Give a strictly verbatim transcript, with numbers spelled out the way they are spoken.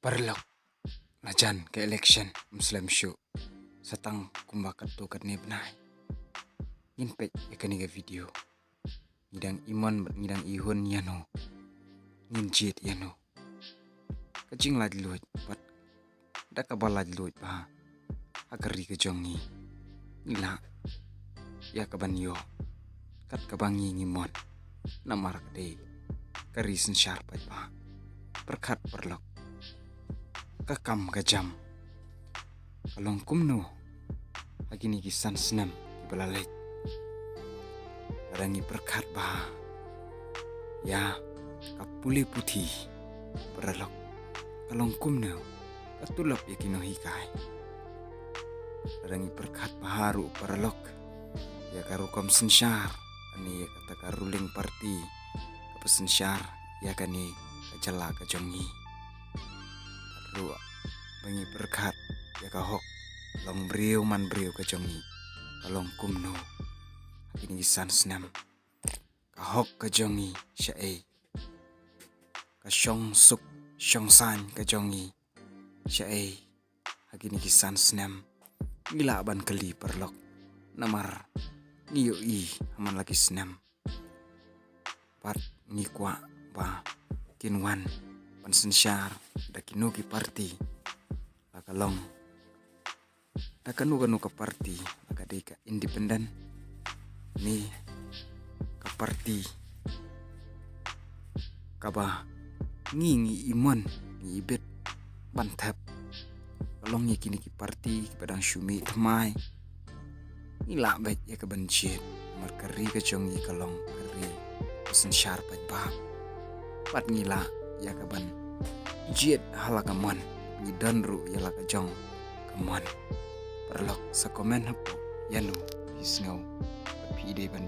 Paralok, la jan ka election ym slem shuh. Sa tang kumba katto katne bnai ngin peit ïa kane ka video. Ngi dang imon bad ngi dang ihun ïano, ngin jied ïano. Ka jinglaitluid bad da kaba laitluid bha ha ka ri ka jong ngi, ngi lah ïa ka ban ïoh kat kaba ngi ngi mon. Namar ka dei ka ri synshar paidbah. Pyrkhat paralok, ka kam ka jam ka long kumno ha kine ki san snem kiba la leit? Lada ngi pyrkhat bha ïa ka pule puthi paralok, ka long kumno ka tulop ïa ki nonghikai? Lada ngi pyrkhat bha ruh paralok ïa ka rukom synshar, ani ïa kata ka ruling party kaba synshar ïa kane ka jylla ka jong ngi. Ruh ba ngi pyrkhat ïa ka hok long briew man briew ka jong ngi, ka long kumno ha kine ki san snem? Ka hok ka jong ngi shaei? Ka shong suk shong saiñ ka jong ngi shaei ha kine ki san snem? Ngi lah ban kylli paralok, namar ngi ïohi ha man la ki snem bad ngi kwah ba kin wan ban synshar da kino ki party, la ka long da kano kano ka party, la ka dei ka independent ne ka party kaba ngi ngi imon ngi ibit ban thep. Ka long ïa kine ki party kiba dang shu mih thymmai, ngi lah beit ïa ka ban jied. Namar ka ri ka jong ngi ka long ka ri ka synshar paidbah, bad ngi lah ïa ka ban jied ha la ka mon, ngi don ruh ïa la ka jong ka mon. Paralok, sa comment hapoh ïano phi sngew ba phi dei ban